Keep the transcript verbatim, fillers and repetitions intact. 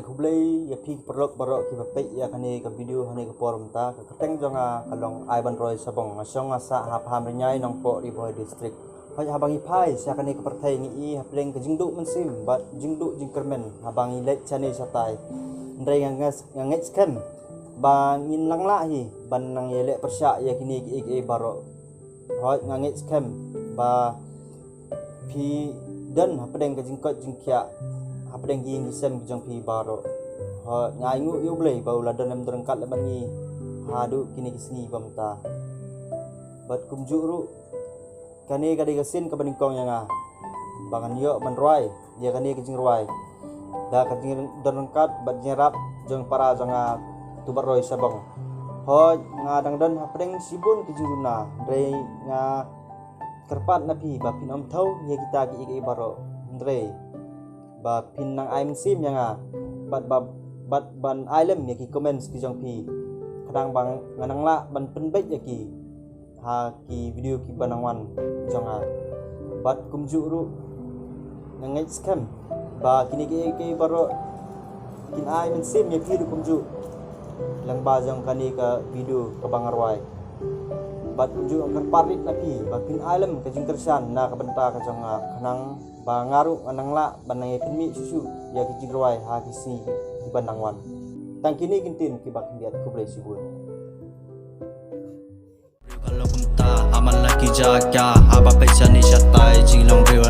Khublei ïa phi ki paralok baroh kiba peit ïa kane ka video ha kane ka por mynta. Ka kyrteng jong nga ka long Aibanroi Sabong, nga shong nga sah ha Phamrynjai, Nongpoh, Ri Bhoi District. Hoi, haba ngi phai sha kane ka pyrthei ngi i hapdeng ka jingduh mynsiem bad jingduh jingkyrmen haba ngi leit shane shatai. Hynrei nga ngeit, nga ngeit skhem ba ngin nang lah hi ban nang ïaleh pyrshah ïa kine kiei kiei baroh. Hoi, nga ngeit skhem ba phi don hapdeng ka jingkoit jingkhiah hapdeng ki ïing ki sem ki jong phi baroh. Hoi, nga ainguh ïa U Blei ba u la don lem don ryngkat lem bad ngi haduh kine ki sngi ba mynta. Bad kumjuh ruh, kane ka dei ka sien kaba nyngkong ïa nga ba ngan ïoh ban rwai ïa kane ka jingrwai da ka jingdon ryngkat bad jingïarap jong para jong nga, Tubat Roi Sabong. Hoi, nga dang don hapdeng shibun ki jingduna, hynrei nga kyrpad na phi ba phin ym thew ïa kita kiei kiei baroh, hynrei ba phin nang ai mynsiem ïa nga bad ba, bad ban ai lem ïa ki comments ki jong phi, khnang ba nga nang lah ban pynbeit ïa ki ha ki video kiba nang wan jong nga. Bad kumjuh ruh, nga ngeit skhem ba kine kiei kiei baroh kin ai mynsiem ïa phi ruh kumjuh lyngba jong kane ka video kaba nga rwai. Bad kumjuh nga kyrpad rit na phi ba phin ai lem ka jingkyrshan na ka bynta ka jong nga, khnang ba nga ruh nga nang lah ban nang ïa pynmih shuh shuh ïa ki jingrwai ha ki sngi kiba nang wan. Tang kine ki ktien kiba khyndiat, khublei shibun. Aman la ki jaka haba peit shane shatai, jinglong briew